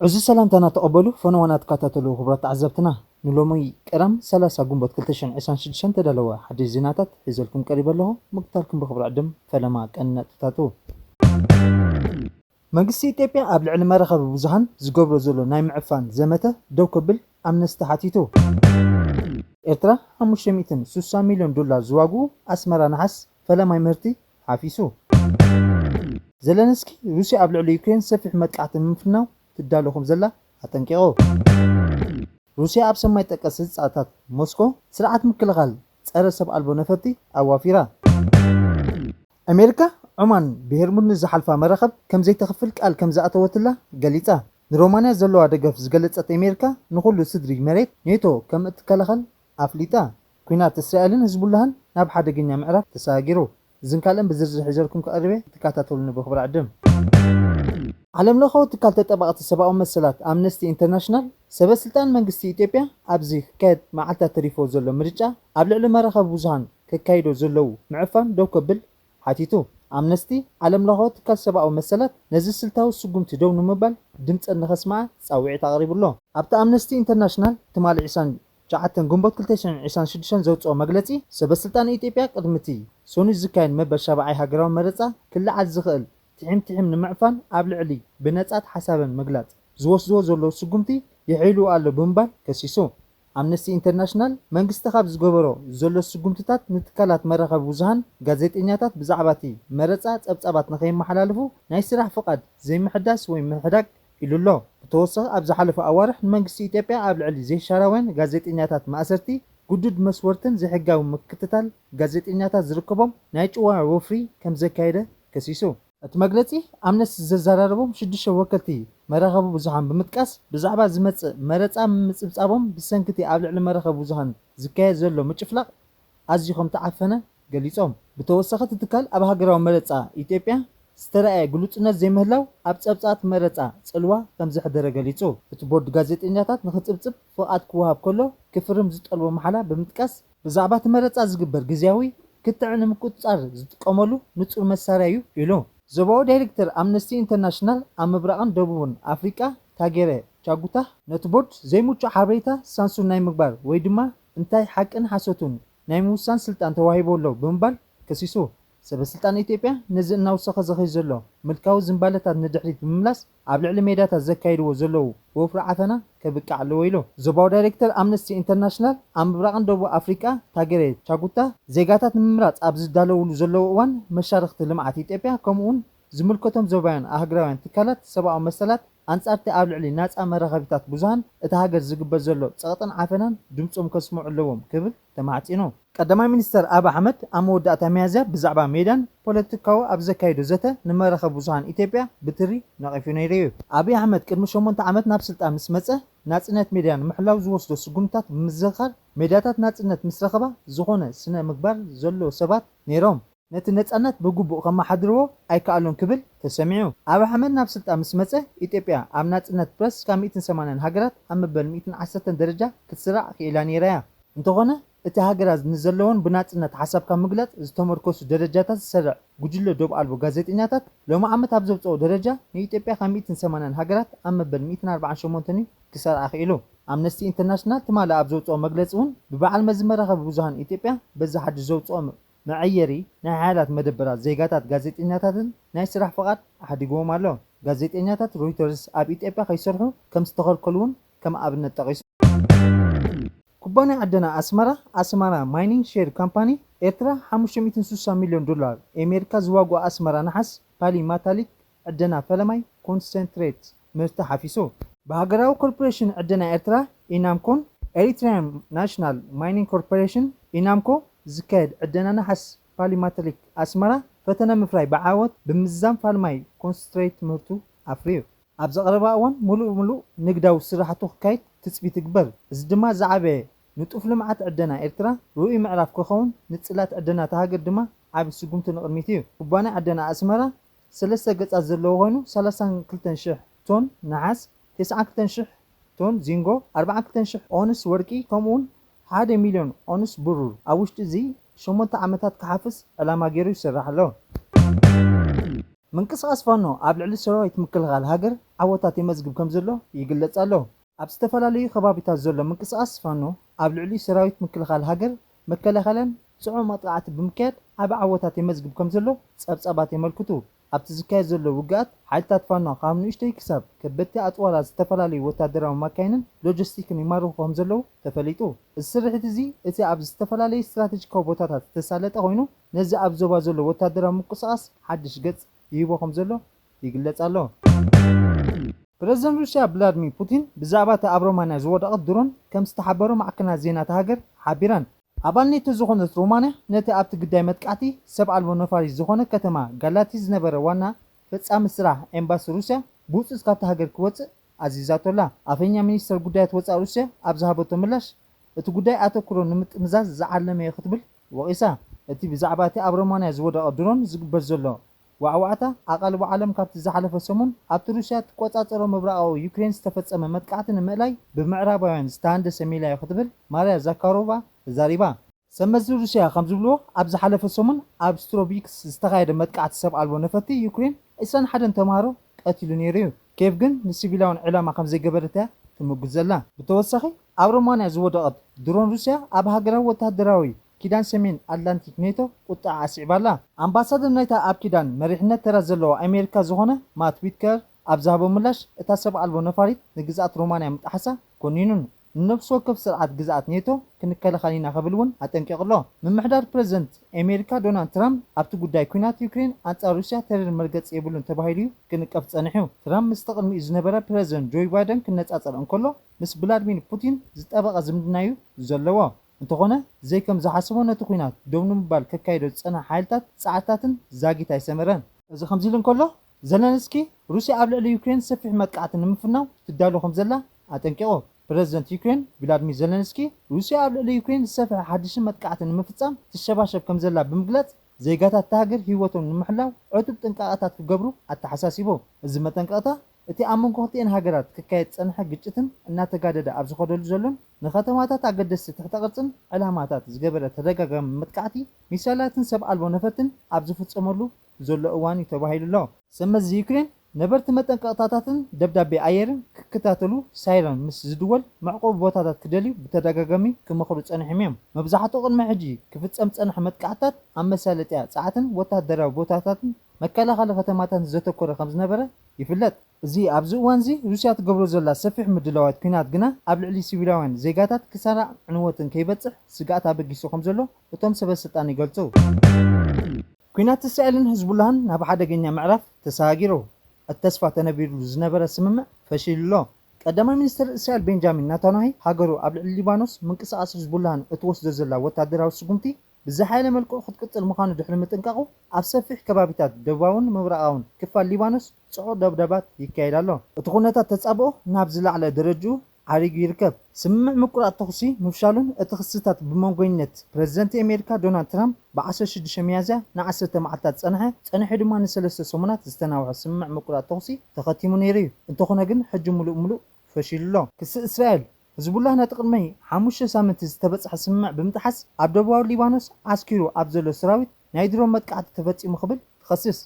እዚ ሰላምታና ተቐበሉ፣ ፈነዋና ትከታተሉ ክቡራት ተዓዘብትና። ንሎሚ ቀዳም ሰላሳ ጉንበት ክልተ ሽሕን ዕስራን ሽዱሽተን ተዳለወ ሓድሽ ዜናታት ሒዘልኩም ቀሪበ ኣለኹ። ምክታልኩም ብኽብሪ ዕድም ፈለማ ቀንዲ ነጥብታቱ። መንግስቲ ኢትዮጵያ ኣብ ልዕሊ መራኸቢ ብዙሃን ዝገብሮ ዘሎ ናይ ምዕፋን ዘመተ ደው ከብል ኣምነስቲ ሓቲቱ። ኤርትራ ሓሙሽተ ሚእትን ስሳን ሚልዮን ዶላር ዝዋግኡ ኣስመራ ነሓስ ፈለማይ ምህርቲ ሓፊሱ። ዘለንስኪ ሩስያ ኣብ ልዕሊ ዩክሬን ሰፊሕ መጥቃዕቲ ንምፍናው ትዳሎ ከም ዘላ ኣጠንቂቑ። ሩስያ ኣብ ሰማይ ጠቀስ ህንጻታት ሞስኮ ስርዓት ምክልኻል ጸረ ሰብ ኣልቦ ነፈርቲ ኣዋፊራ። ኣሜሪካ ዑማን ብሄርሙዝ ንዝሓልፋ መራኸብ ከም ዘይተኽፍል ቃል ከም ዝኣተወትላ ገሊጻ። ንሮማንያ ዘለዋ ደገፍ ዝገለጸት ኣሜሪካ ንኹሉ ስድሪ መሬት ኔቶ ከም እትከላኸል ኣፍሊጣ። ኲናት እስራኤልን ህዝቡላህን ናብ ሓደገኛ ምዕራፍ ተሰጋጊሩ። እዝን ካልእን ብዝርዝር ሒዘልኩም ክቐርብ እየ፣ ክትከታተሉኒ ብኽብሪ ዕድም። ዓለም ለኻዊ ትካል ተጠባቕቲ ሰብኣዊ መሰላት ኣምነስቲ ኢንተርናሽናል ሰበ ስልጣን መንግስቲ ኢትዮጵያ ኣብዚ ክካየድ መዓልታት ተሪፎ ዘሎ ምርጫ ኣብ ልዕሊ መራኸቢ ብዙሃን ከካይዶ ዘለዉ ምዕፋን ደው ከብል ሓቲቱ። ኣምነስቲ ዓለም ለኻዊ ትካል ሰብኣዊ መሰላት ነዚ ስልታዊ ስጉምቲ ደው ንምባል ድምፀን ንኸስማዓ ፃውዒት ኣቕሪቡ ኣሎ። ኣብቲ ኣምነስቲ ኢንተርናሽናል ትማሊ ዕስራን ትሽዓተን ግንቦት ክልተ ሽሕን ዕስራን ሽዱሽተን ዘውፅኦ መግለፂ፣ ሰበ ስልጣን ኢትዮጵያ ቅድሚ እቲ ሰኑይ ዝካየድ መበል ሻብዓይ ሃገራዊ መረፃ ክለዓል ዝኽእል ትሒም ትሒም ንምዕፋን ኣብ ልዕሊ ብነፃት ሓሳበን ምግላፅ ዝወስድዎ ዘለዉ ስጉምቲ የሕይልዎ ኣሎ ብምባል ከሲሱ። ኣምነስቲ ኢንተርናሽናል መንግስቲ ካብ ዝገበሮ ዘሎ ስጉምትታት ንትካላት መራኸቢ ብዙሃን፣ ጋዜጠኛታት ብዛዕባ እቲ መረፃ ፀብፃባት ንኸይመሓላልፉ ናይ ስራሕ ፍቓድ ዘይምሕዳስ ወይ ምሕዳግ ኢሉ ኣሎ። ብተወሳኺ ኣብ ዝሓለፉ ኣዋርሕ ንመንግስቲ ኢትዮጵያ ኣብ ልዕሊ ዘይሻራውያን ጋዜጠኛታት ማእሰርቲ፣ ግዱድ መስወርትን ዘይሕጋዊ ምክትታል ጋዜጠኛታት ዝርከቦም ናይ ጭዋ ወፍሪ ከም ዘካየደ ከሲሱ። እቲ መግለጺ ኣምነስቲ ዘዘራረቦም ሽዱሽተ ወከልቲ መራኸቢ ብዙሃን ብምጥቃስ ብዛዕባ ዝመጽእ መረጻ ምጽብጻቦም ብሰንኪ እቲ ኣብ ልዕሊ መራኸቢ ብዙሃን ዝካየድ ዘሎ ምጭፍላቕ ኣዝዩ ከም ተዓፈነ ገሊጾም። ብተወሳኺ እቲ ትካል ኣብ ሃገራዊ መረጻ ኢትዮጵያ ዝተራእየ ግሉጽነት ዘይምህላው ኣብ ጸብጻባት መረጻ ጽልዋ ከም ዘሕደረ ገሊጹ። እቲ ቦርድ ጋዜጠኛታት ንኽጽብጽብ ፍቓድ ክወሃብ ከሎ ክፍርም ዝጠልቦ ማሕላ ብምጥቃስ ብዛዕባ እቲ መረጻ ዝግበር ግዝያዊ ክትዕ ንምቁጽጻር ዝጥቀመሉ ንጹር መሳርያ እዩ ኢሉ። ዞባዊ ዳይሬክተር ኣምነስቲ ኢንተርናሽናል ኣብ ምብራቕን ደቡብን ኣፍሪቃ ታጌረ ቻጉታ ነቲ ቦርድ ዘይምቹእ ሓበሬታ ሳንሱር ናይ ምግባር ወይ ድማ እንታይ ሓቅን ሓሶትን ናይ ምውሳን ስልጣን ተዋሂቡ ኣሎ ብምባል ከሲሱ። ሰበ ስልጣን ኢትዮጵያ ነዚ እናወሰኸ ዝኸይድ ዘሎ ምልካዊ ዝንባለታት ንድሕሪት ብምምላስ ኣብ ልዕሊ ሜዳታት ዘካይድዎ ዘለዉ ወፍሪ ዓፈና ከብቅዕ ኣለዎ ኢሉ። ዞባዊ ዳይሬክተር ኣምነስቲ ኢንተርናሽናል ኣብ ምብራቕን ደቡብ ኣፍሪቃ ታገሬ ቻጉታ ዜጋታት ንምምራፅ ኣብ ዝዳለውሉ ዘለዉ እዋን መሻርኽቲ ልምዓት ኢትዮጵያ ከምኡውን ዝምልከቶም ዞባውያን ኣህጉራውያን ትካላት ሰብኣዊ መሰላት ኣንጻርቲ ኣብ ልዕሊ ናጻ መራኸቢታት ብዙሃን እታ ሃገር ዝግበር ዘሎ ጸቕጥን ዓፈናን ድምጾም ከስምዑ ኣለዎም ክብል ተማሕጺኑ። ቀዳማይ ሚኒስተር ኣብይ ኣሕመድ ኣብ መወዳእታ ሚያዝያ ብዛዕባ ሜዳን ፖለቲካዊ ኣብ ዘካየዶ ዘተ ንመራኸቢ ብዙሃን ኢትዮጵያ ብትሪ ነቒፉ ነይሩ እዩ። ኣብይ ኣሕመድ ቅድሚ ሸሞንተ ዓመት ናብ ስልጣን ምስ መጸ ናጽነት ሜድያ ንምሕላው ዝወስዶ ስጉምትታት ብምዝኽኻር ሜድያታት ናጽነት ምስ ረኸባ ዝኾነ ስነ ምግባር ዘሎ ሰባት ነይሮም ነቲ ነጻነት ብግቡእ ከመሓድርዎ ኣይከኣሉን ክብል ተሰሚዑ። ኣብይ ኣሕመድ ናብ ስልጣን ምስ መጸ ኢትዮጵያ ኣብ ናጽነት ፕረስ ካብ ሚእትን ሰማንያን ሃገራት ኣብ መበል ሚእትን ዓሰርተን ደረጃ ክትስራዕ ክኢላ ነይራ እያ። እንተኾነ እቲ ሃገራት ንዘለወን ብናጽነት ሓሳብካ ምግላጽ ዝተመርኮሱ ደረጃታት ዝሰርዕ ጉጅለ ዶብ ኣልቦ ጋዜጠኛታት ሎሚ ዓመት ኣብ ዘውጽኦ ደረጃ ንኢትዮጵያ ካብ ሚእትን ሰማንያን ሃገራት ኣብ መበል ሚእትን ኣርባዓን ሸሞንተን እዩ ክሰርዓ ክኢሉ። ኣምነስቲ ኢንተርናሽናል ትማሊ ኣብ ዘውጽኦ መግለጺ እውን ብበዓል መዚ መራኸቢ ብዙሃን ኢትዮጵያ በዚ ሓድሽ ዘውጽኦ መዐየሪ ናይ ሓያላት መደበራት ዜጋታት ጋዜጠኛታትን ናይ ስራሕ ፍቓድ ኣሕዲግዎም ኣሎ። ጋዜጠኛታት ሮይተርስ ኣብ ኢትዮጵያ ከይሰርሑ ከም ዝተኸልከሉ እውን ከም ኣብነት ጠቒሱ። ኩባንያ ዕደና ኣስመራ ኣስመራ ማይኒንግ ሼር ካምፓኒ ኤርትራ ሓሙሽተ ሚእትን ስሳን ሚልዮን ዶላር ኣሜሪካ ዝዋግኦ ኣስመራ ነሓስ ፓሊ ማታሊክ ዕደና ፈለማይ ኮንሰንትሬት ምህርቲ ሓፊሱ። ብሃገራዊ ኮርፖሬሽን ዕደና ኤርትራ ኢናምኮን ኤሪትሪያን ናሽናል ማይኒንግ ኮርፖሬሽን ኢናምኮ ዝካየድ ዕደና ነሓስ ፓሊማተሊክ ኣስመራ ፈተነ ምፍራይ ብዓወት ብምዝዛም ፋልማይ ኮንሰንትሬት ምህርቱ ኣፍርዩ። ኣብዚ ቀረባ እዋን ሙሉእ ሙሉእ ንግዳዊ ስራሕቱ ክካየድ ትፅቢት ይግበር። እዚ ድማ ዝዓበየ ንጡፍ ልምዓት ዕደና ኤርትራ ርኡይ ምዕራፍ ክኸውን፣ ንፅላት ዕደና እታ ሃገር ድማ ዓቢ ስጉምቲ ንቕድሚት እዩ። ኩባንያ ዕደና ኣስመራ ሰለስተ ገጻት ዘለዎ ኮይኑ፣ ሰላሳን ክልተን ሽሕ ቶን ነሓስ፣ ተስዓን ክልተን ሽሕ ቶን ዚንጎ፣ ኣርባዓን ክልተን ሽሕ ኦንስ ወርቂ፣ ከምኡውን ሓደ ሚልዮን ኦንስ ብሩር ኣብ ውሽጢ እዚ ሸሞንተ ዓመታት ክሓፍስ ዕላማ ገይሩ ይሰርሕ ኣሎ። ምንቅስቓስ ፋኖ ኣብ ልዕሊ ሰራዊት ምክልኻል ሃገር ዓወታት የመዝግብ ከም ዘሎ ይግለጽ ኣሎ። ኣብ ዝተፈላለዩ ከባቢታት ዘሎ ምንቅስቓስ ፋኖ ኣብ ልዕሊ ሰራዊት ምክልኻል ሃገር መከላኸልያን ጽዑቕ መጥቃዕቲ ብምክያድ ዓቢ ዓወታት የመዝግብ ከም ዘሎ ጸብጻባት የመልክቱ። ኣብቲ ዝካየድ ዘሎ ውግኣት ሓይልታት ፋኖ ካብ ንእሽተይ ክሳብ ከበድቲ ኣጽዋራት ዝተፈላለዩ ወታደራዊ ማካይንን ሎጂስቲክን ይማርኹ ከም ዘለዉ ተፈሊጡ። እዚ ስርሒት እዚ እቲ ኣብ ዝተፈላለዩ ስትራቴጂካዊ ቦታታት ዝተሳለጠ ኮይኑ ነዚ ኣብ ዞባ ዘሎ ወታደራዊ ምንቅስቓስ ሓድሽ ገጽ ይህቦ ከም ዘሎ ይግለጽ ኣሎ። ፕረዚደንት ሩስያ ቭላድሚር ፑቲን ብዛዕባ እታ ኣብ ሮማንያ ዝወደቐት ድሮን ከም ዝተሓበሮ ማዕከናት ዜና እታ ሃገር ሓቢረን። ኣባል ኔቶ ዝኾነት ሮማንያ ነቲ ኣብቲ ግዳይ መጥቃዕቲ ሰብ ኣልቦ ነፋሪት ዝኾነ ከተማ ጋላቲ ዝነበረ ዋና ፈጻሚ ስራሕ ኤምባሲ ሩስያ ብህጹጽ ካብታ ሃገር ክወጽእ ኣዚዛቶ ኣላ። ኣፈኛ ሚኒስተር ጉዳያት ወጻኢ ሩስያ ኣብ ዝሃበቶ ምላሽ እቲ ጉዳይ ኣተኩሮ ንምጥምዛዝ ዝዓለመ እዩ ክትብል ወቒሳ። እቲ ብዛዕባ እቲ ኣብ ሮማንያ ዝወደቐ ድሮን ዝግበር ዘሎ ዋዕዋዕታ ኣቓልቦ ዓለም ካብቲ ዝሓለፈ ሰሙን ኣብቲ ሩስያ ትቆጻጸሮ ምብራቓዊ ዩክሬን ዝተፈጸመ መጥቃዕቲ ንምእላይ ብምዕራባውያን ዝተሃንደሰ ሜላ እዩ ክትብል ማርያ ዛካሮቫ ተዛሪባ። ሰብ መዚ ሩስያ ከም ዝብልዎ ኣብ ዝሓለፈ ሰሙን ኣብ ስትሮቢክስ ዝተኻየደ መጥቃዕቲ ሰብ ኣልቦ ነፈርቲ ዩክሬን ዕስራን ሓደን ተምሃሮ ቀቲሉ ነይሩ እዩ። ኬቭ ግን ንሲቪላውን ዕላማ ከም ዘይገበረት እያ ትምጉት ዘላ። ብተወሳኺ ኣብ ሮማንያ ዝወደቐት ድሮን ሩስያ ኣብ ሃገራዊ ወታደራዊ ኪዳን ሰሜን ኣትላንቲክ ኔቶ ቁጥዓ ኣስዒባ ኣላ። ኣምባሳደር ናይታ ኣብ ኪዳን መሪሕነት ተራ ዘለዋ ኣሜሪካ ዝኾነ ማት ዊትከር ኣብ ዝሃቦ ምላሽ እታ ሰብ ኣልቦ ነፋሪት ንግዝኣት ሮማንያ ምጥሓሳ ኮኒኑን ንነፍሲ ወከፍ ስርዓት ግዝኣት ኔቶ ክንከላኸል ኢና ክብል እውን ኣጠንቂቑ ኣሎ። ምምሕዳር ፕረዚደንት ኣሜሪካ ዶናልድ ትራምፕ ኣብቲ ጉዳይ ኲናት ዩክሬን ኣንጻር ሩስያ ተሪር መርገጺ የብሉን ተባሂሉ እዩ ክንቀፍ ጸኒሑ። ትራምፕ ምስቲ ቅድሚኡ ዝነበረ ፕረዚደንት ጆይ ባይደን ክነጻጸር እንከሎ ምስ ቭላድሚር ፑቲን ዝጠበቐ ዝምድና እዩ ዘለዎ። እንተኾነ ዘይከም ዝሓስቦ ነቲ ኲናት ደው ንምባል ከካይዶ ዝጸንሐ ሓይልታት ጻዕርታትን ዛጊት ኣይሰመረን። እዚ ከምዚ ኢሉ እንከሎ ዘለንስኪ ሩስያ ኣብ ልዕሊ ዩክሬን ሰፊሕ መጥቃዕቲ ንምፍናው ትዳሎ ከም ዘላ ኣጠንቂቑ። ፕረዚደንት ዩክሬን ቪላድሚር ዘለንስኪ ሩስያ ኣብ ልዕሊ ዩክሬን ዝሰፍሐ ሓድሽን መጥቃዕቲ ንምፍጻም ትሸባሸብ ከም ዘላ ብምግላጽ ዜጋታት እታ ሃገር ህይወቶም ንምሕላው ዕቱብ ጥንቃቐታት ክገብሩ ኣተሓሳሲቡ። እዚ መጠንቀቕታ እቲ ኣብ መንጎ ክልቲኤን ሃገራት ክካየድ ዝጸንሐ ግጭትን እናተጋደደ ኣብ ዝኸደሉ ዘሎን ንከተማታት ኣገደስቲ ትሕተ ቅርጽን ዕላማታት ዝገበረ ተደጋጋሚ መጥቃዕቲ ሚሳይላትን ሰብ ኣልቦ ነፈርትን ኣብ ዝፍጸመሉ ዘሎ እዋን እዩ ተባሂሉ ኣሎ። ሰብ መዚ ዩክሬን ነበርቲ መጠንቀቕታታትን ደብዳቤ ኣየርን ክከታተሉ ሳይረን ምስ ዝድወል መዕቆቢ ቦታታት ክደልዩ ብተደጋጋሚ ክመኽሩ ጸኒሖም እዮም። መብዛሕትኡ ቅድሚ ሕጂ ክፍጸም ዝጸንሐ መጥቃዕትታት ኣብ መሳለጥያ ጸዓትን ወታደራዊ ቦታታትን መከላኸሊ ከተማታትን ዘተኮረ ከም ዝነበረ ይፍለጥ። እዚ ኣብዚ እዋንዚ ሩስያ ትገብሮ ዘላ ሰፊሕ ምድላዋት ኲናት ግና ኣብ ልዕሊ ሲቪላውያን ዜጋታት ክሳራን ዕንወትን ከይበጽሕ ስግኣት ኣበጊሱ ከም ዘሎ እቶም ሰበ ስልጣን ይገልጹ። ኲናት እስራኤልን ህዝቡላህን ናብ ሓደገኛ ምዕራፍ ተሰጋጊሩ። እቲ ተስፋ ተነቢርሉ ዝነበረ ስምምዕ ፈሺሉ ኣሎ። ቀዳማይ ሚኒስትር እስራኤል ቤንጃሚን ናታንያሁ ሃገሩ ኣብ ልዕሊ ሊባኖስ ምንቅስቓስ ህዝቡላህን እትወስዶ ዘላ ወታደራዊ ስጉምቲ ብዝሓየለ መልክዑ ክትቅጽል ምዃኑ ድሕሪ ምጥንቃቑ፣ ኣብ ሰፊሕ ከባቢታት ደቡባውን ምብራቓውን ክፋል ሊባኖስ ጽዑቕ ደብዳባት ይካየድ ኣሎ። እቲ ኩነታት ተጻብኦ ናብ ዝለዓለ ደረጅኡ ዓሪጉ ይርከብ። ስምምዕ ምቁራጽ ተኹሲ ምፍሻሉን እቲ ክስታት ብመንጎኝነት ፕረዚደንት ኣሜሪካ ዶናልድ ትራምፕ ብ ዓሰርተ ሽዱሽተ ሚያዝያ ንዓሰርተ መዓልታት ዝጸንሐ፣ ጸኒሑ ድማ ንሰለስተ ሰሙናት ዝተናውሐ ስምምዕ ምቁራጽ ተኹሲ ተኸቲሙ ነይሩ እዩ። እንተኾነ ግን ሕጂ ምሉእ ብምሉእ ፈሺሉ ኣሎ። ክሲ እስራኤል፣ ህዝቡላህ ነቲ ቅድሚ ሓሙሽተ ሳምንቲ ዝተበጽሐ ስምምዕ ብምጥሓስ ኣብ ደቡባዊ ሊባኖስ ዓስኪሩ ኣብ ዘሎ ሰራዊት ናይ ድሮን መጥቃዕቲ ተፈጺሙ ክብል ትኸስስ።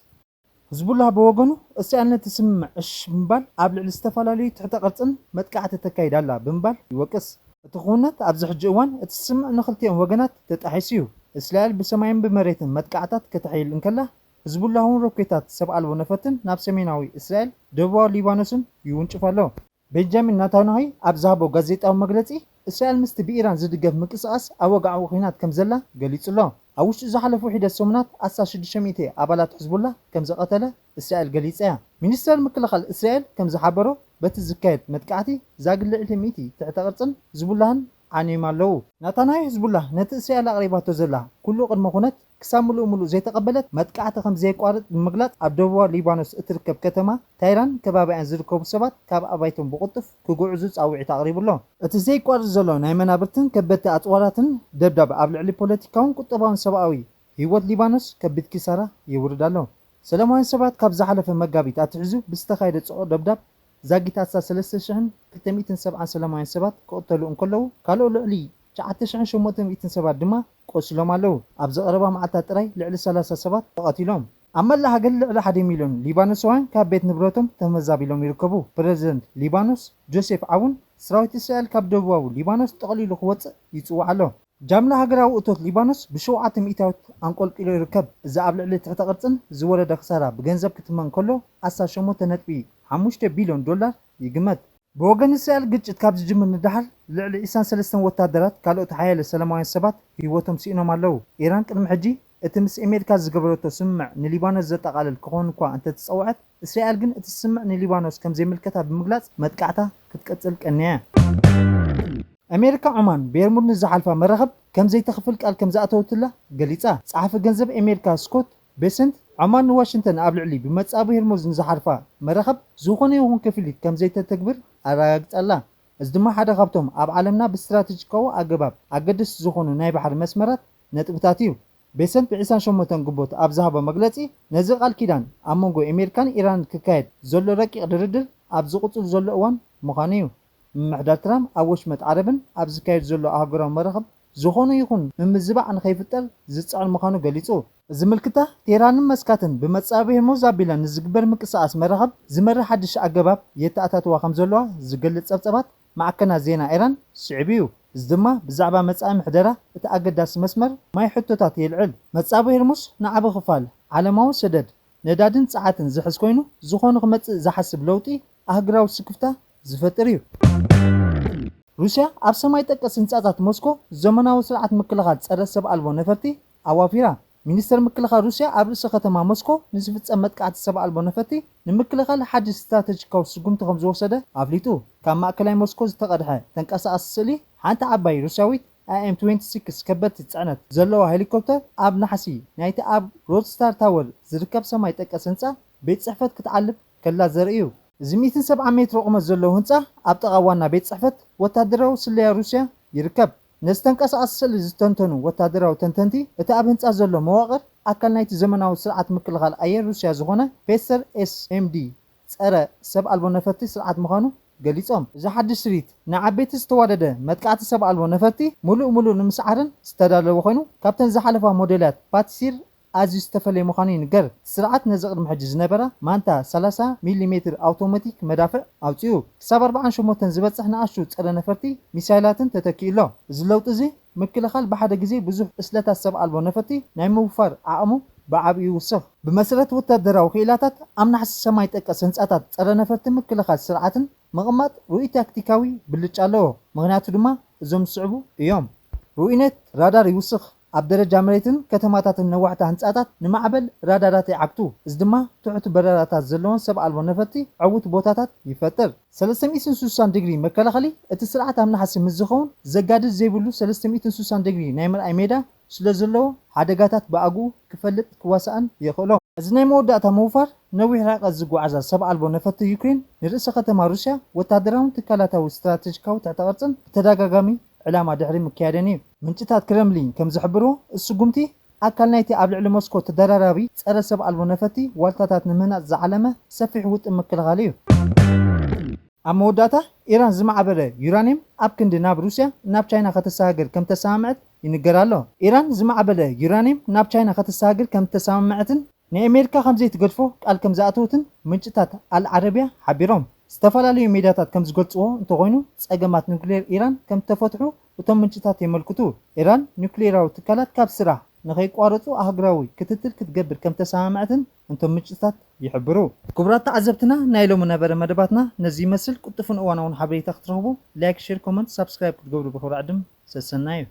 ህዝቡላህ ብወገኑ እስራኤል ነቲ ስምምዕ ዕሽ ብምባል ኣብ ልዕሊ ዝተፈላለዩ ትሕተ ቅርጽን መጥቃዕቲ ተካይዳ ኣላ ብምባል ይወቅስ። እቲ ክውንነት ኣብዚ ሕጂ እዋን እቲ ስምምዕ ንክልቲኦም ወገናት ተጣሒሱ እዩ። እስራኤል ብሰማይን ብመሬትን መጥቃዕታት ከተሕይል እንከላ፣ ህዝቡላህ እውን ሮኬታት ሰብ ኣልቦ ነፈርትን ናብ ሰሜናዊ እስራኤል፣ ደቡባዊ ሊባኖስን ይውንጭፍ ኣሎ። ቤንጃሚን ናታንያሁ ኣብ ዝሃቦ ጋዜጣዊ መግለጺ፣ እስራኤል ምስቲ ብኢራን ዝድገፍ ምንቅስቓስ ኣብ ወግዓዊ ኲናት ከም ዘላ ገሊጹ ኣሎ። ኣብ ውሽጢ ዝሓለፉ ሒደት ሰሙናት ኣስታት ሽዱሽተ ሚእቲ ኣባላት ሕዝቡላህ ከም ዝቐተለ እስራኤል ገሊጻ እያ። ሚኒስተር ምክልኻል እስራኤል ከም ዝሓበሮ፣ በቲ ዝካየድ መጥቃዕቲ ዛጊድ ልዕሊ ሚእቲ ትሕተ ቅርጽን ሕዝቡላህን ዓንዮም ኣለዉ። ናታንያሁ፣ ህዝቡላህ ነቲ እስራኤል ኣቕሪባቶ ዘላ ኩሉ ቅድመ ኩነት ክሳብ ምሉእ ምሉእ ዘይተቐበለት፣ መጥቃዕቲ ከም ዘየቋርጽ ብምግላጽ፣ ኣብ ደቡባዊ ሊባኖስ እትርከብ ከተማ ታይራን ከባቢኣን ዝርከቡ ሰባት ካብ ኣባይቶም ብቕልጡፍ ክግዕዙ ጻውዒት ኣቕሪቡ ኣሎ። እቲ ዘይቋርጽ ዘሎ ናይ መናብርትን ከበድቲ ኣጽዋራትን ደብዳብ ኣብ ልዕሊ ፖለቲካውን ቁጠባውን ሰብኣዊ ህይወት ሊባኖስ ከቢድ ኪሳራ የውርድ ኣሎ። ሰላማውያን ሰባት ካብ ዝሓለፈ መጋቢት ኣትሒዙ ብዝተኻየደ ጽዑቕ ደብዳብ ዛጊት ኣስታት ሰለስተ ሽሕን ክልተ ሚእትን ሰብዓን ሰላማውያን ሰባት ክቕተሉ እንከለዉ፣ ካልኦት ልዕሊ ትሽዓተ ሽሕን ሸሞንተ ሚእትን ሰባት ድማ ቆሲሎም ኣለዉ። ኣብዚ ቀረባ መዓልታት ጥራይ ልዕሊ ሰላሳ ሰባት ተቐቲሎም። ኣብ መላእ ሃገር ልዕሊ ሓደ ሚልዮን ሊባኖሳውያን ካብ ቤት ንብረቶም ተመዛቢሎም ይርከቡ። ፕረዚደንት ሊባኖስ ጆሴፍ ዓውን ሰራዊት እስራኤል ካብ ደቡባዊ ሊባኖስ ጠቕሊሉ ክወጽእ ይጽውዕ ኣሎ። ጃምላ ሃገራዊ እቶት ሊባኖስ ብሸውዓተ ሚእታዊት ኣንቆልቂሉ ይርከብ። እዚ ኣብ ልዕሊ ትሕተ ቅርጽን ዝወረደ ክሳራ ብገንዘብ ክትመን ከሎ ኣስታት ሸሞንተ ነጥቢ ሓሙሽተ ቢልዮን ዶላር ይግመት። ብወገን እስራኤል ግጭት ካብ ዝጅምር ንደሓር ልዕሊ ዕስራን ሰለስተን ወታደራት ካልኦት ሓያለ ሰላማውያን ሰባት ህይወቶም ስኢኖም ኣለዉ። ኢራን ቅድሚ ሕጂ እቲ ምስ ኣሜሪካ ዝገበረቶ ስምምዕ ንሊባኖስ ዘጠቓልል ክኾን እኳ እንተተጸውዐት፣ እስራኤል ግን እቲ ስምምዕ ንሊባኖስ ከም ዘይምልከታ ብምግላጽ መጥቃዕታ ክትቀጽል ቀንያ። ኣሜሪካ ዖማን ብሄርሙዝ ንዝሓልፋ መራኽብ ከም ዘይተኽፍል ቃል ከም ዝኣተወትላ ገሊጻ። ጸሓፊ ገንዘብ ኣሜሪካ ስኮት ቤሰንት ዖማን ንዋሽንግተን ኣብ ልዕሊ ብመጻብቦ ሄርሙዝ ንዝሓልፋ መራኽብ ዝኾነ ይኹን ክፍሊት ከም ዘይተተግብር ኣረጋግጻ ኣላ። እዚ ድማ ሓደ ካብቶም ኣብ ዓለምና ብስትራተጂካዊ ኣገባብ ኣገደስቲ ዝኾኑ ናይ ባሕሪ መስመራት ነጥብታት እዩ። ቤሰንት ብ ዕስራን ሸሞንተን ግንቦት ኣብ ዝሃቦ መግለጺ፣ ነዚ ቃል ኪዳን ኣብ መንጎ ኣሜሪካን ኢራንን ክካየድ ዘሎ ረቂቕ ድርድር ኣብ ዝቕጽሉ ዘሎ እዋን ምዃኑ እዩ። ምምሕዳር ትራምፕ ኣብ ወሽመጥ ዓረብን ኣብ ዝካየድ ዘሎ ኣህጉራዊ መራኽብ ዝኾነ ይኹን ምምዝባዕ ንኸይፍጠር ዝጽዕር ምዃኑ ገሊጹ። እዚ ምልክታ ቴህራንን መስካትን ብመጻብቦ ሄርሙዝ ኣቢለን ንዝግበር ምንቅስቓስ መራኽብ ዝመርሕ ሓድሽ ኣገባብ የተኣታትዋ ከም ዘለዋ ዝገልጽ ጸብጸባት ማዕከናት ዜና ኢራን ስዒቡ እዩ። እዚ ድማ ብዛዕባ መጻኢ ምሕደራ እቲ ኣገዳሲ መስመር ማይ ሕቶታት የልዕል። መጻብቦ ሄርሙዝ ንዓቢ ክፋል ዓለማዊ ሰደድ ነዳድን ጸዓትን ዝሕዝ ኮይኑ፣ ዝኾነ ክመጽእ ዝሓስብ ለውጢ ኣህጉራዊ ስክፍታ ዝፈጥር እዩ። ሩስያ ኣብ ሰማይ ጠቀስ ህንጻታት ሞስኮ ዘመናዊ ስርዓት ምክልኻል ጸረ ሰብ ኣልቦ ነፈርቲ ኣዋፊራ። ሚኒስተር ምክልኻል ሩስያ ኣብ ርእሲ ከተማ ሞስኮ ንዝፍጸም መጥቃዕቲ ሰብ ኣልቦ ነፈርቲ ንምክልኻል ሓድሽ ስትራተጂካዊ ስጉምቲ ከም ዝወሰደ ኣፍሊጡ። ካብ ማእከላይ ሞስኮ ዝተቐድሐ ተንቀሳቓሲ ስእሊ፣ ሓንቲ ዓባይ ሩስያዊት ኣይ ኤም ትዌንቲ ሲክስ ከበድቲ ጽዕነት ዘለዋ ሄሊኮፕተር ኣብ ናሕሲ ናይቲ ኣብ ሮድስታር ታወር ዝርከብ ሰማይ ጠቀስ ህንጻ ቤት ጽሕፈት ክትዓልብ ከላ ዘርኢ እዩ። እዚ ሚእትን ሰብዓን ሜትሮ ቁመት ዘለዎ ህንጻ ኣብ ጥቓ ዋና ቤት ጽሕፈት ወታደራዊ ስለያ ሩስያ ይርከብ። ነዚ ተንቀሳቓሲ ስእሊ ዝተንተኑ ወታደራዊ ተንተንቲ፣ እቲ ኣብ ህንጻ ዘሎ መዋቕር ኣካል ናይቲ ዘመናዊ ስርዓት ምክልኻል ኣየር ሩስያ ዝኾነ ፔስተር ኤስ ኤም ዲ ጸረ ሰብ ኣልቦ ነፈርቲ ስርዓት ምዃኑ ገሊጾም። እዚ ሓድሽ ስሪት ንዓበይቲ ዝተዋደደ መጥቃዕቲ ሰብ ኣልቦ ነፈርቲ ምሉእ ምሉእ ንምስዓርን ዝተዳለወ ኮይኑ፣ ካብተን ዝሓለፋ ሞዴላት ፓትሲር ኣዝዩ ዝተፈለየ ምዃኑ ይንገር። እቲ ስርዓት ነዚ ቅድሚ ሕጂ ዝነበራ ማንታ ሰላሳ ሚሊ ሜትር ኣውቶማቲክ መዳፍዕ ኣውጺኡ፣ ክሳብ ኣርባዓን ሸሞንተን ዝበጽሕ ንኣሽቱ ጸረ ነፈርቲ ሚሳይላትን ተተኪኡ ኣሎ። እዚ ለውጢ እዚ ምክልኻል ብሓደ ግዜ ብዙሕ እስለታት ሰብ ኣልቦ ነፈርቲ ናይ ምውፋር ዓቕሙ ብዓቢኡ ይውስኽ። ብመሰረት ወታደራዊ ክኢላታት፣ ኣብ ናሕሲ ሰማይ ጠቀስ ህንጻታት ጸረ ነፈርቲ ምክልኻል ስርዓትን ምቕማጥ ርኡይ ታክቲካዊ ብልጫ ኣለዎ፣ ምኽንያቱ ድማ እዞም ዝስዕቡ እዮም። ርኡይነት ራዳር ይውስኽ። ኣብ ደረጃ መሬትን ከተማታትን ነዋሕቲ ህንጻታት ንማዕበል ራዳራት ይዓግቱ። እዚ ድማ ትሑት በረራታት ዘለዎን ሰብ ኣልቦ ነፈርቲ ዕዉት ቦታታት ይፈጥር። ሰለስተ ሚእትን ስሳን ዲግሪ መከላኸሊ እቲ ስርዓት ኣብ ነሓሲ ምስ ዝኸውን፣ ዘጋድድ ዘይብሉ ሰለስተ ሚእትን ስሳን ዲግሪ ናይ ምርኣይ ሜዳ ስለ ዘለዎ፣ ሓደጋታት ብኣግኡ ክፈልጥ ክዋሳእን የኽእሎ። እዚ ናይ መወዳእታ ምውፋር ነዊሕ ርሕቀት ዝጓዓዛ ሰብ ኣልቦ ነፈርቲ ዩክሬን ንርእሰ ከተማ ሩስያ ወታደራውን ትካላታዊ ስትራተጂካዊ ትሕተ ቅርጽን ብተደጋጋሚ ዕላማ ድሕሪ ምክያደን እዩ። ምንጭታት ክረምሊን ከም ዝሕብርዎ፣ እዚ ስጉምቲ ኣካል ናይቲ ኣብ ልዕሊ ሞስኮ ተደራራቢ ጸረ ሰብ ኣልቦ ነፈርቲ ዋልታታት ንምህናጽ ዝዓለመ ሰፊሕ ውጥን ምክልኻል እዩ። ኣብ መወዳእታ፣ ኢራን ዝማዕበለ ዩራንየም ኣብ ክንዲ ናብ ሩስያ፣ ናብ ቻይና ከተሰጋግር ከም ተሰማምዐት ይንገር ኣሎ። ኢራን ዝማዕበለ ዩራንየም ናብ ቻይና ከተሰጋግር ከም ተሰማምዐትን ንኣሜሪካ ከም ዘይትገድፎ ቃል ከም ዝኣተወትን ምንጭታት ኣል ዓረቢያ ሓቢሮም። ዝተፈላለዩ ሜዳታት ከም ዝገልጽዎ እንተኾይኑ፣ ጸገማት ኑክሌር ኢራን ከም ተፈትሑ እቶም ምንጭታት የመልክቱ። ኢራን ኑክሌራዊ ትካላት ካብ ስራሕ ንኸይቋረጹ ኣህጉራዊ ክትትል ክትገብር ከም ተሰማምዐትን እንቶም ምንጭታት ይሕብሩ። ክቡራት ተዓዘብትና፣ ናይ ሎሚ ነበረ መደባትና ነዚ ይመስል። ቅልጡፍን እዋናውን ሓበሬታ ክትረኽቡ ላይክ፣ ሼር፣ ኮመንት፣ ሳብስክራይብ ክትገብሩ ብኽብሪ ዕድም ሰሰናዩ።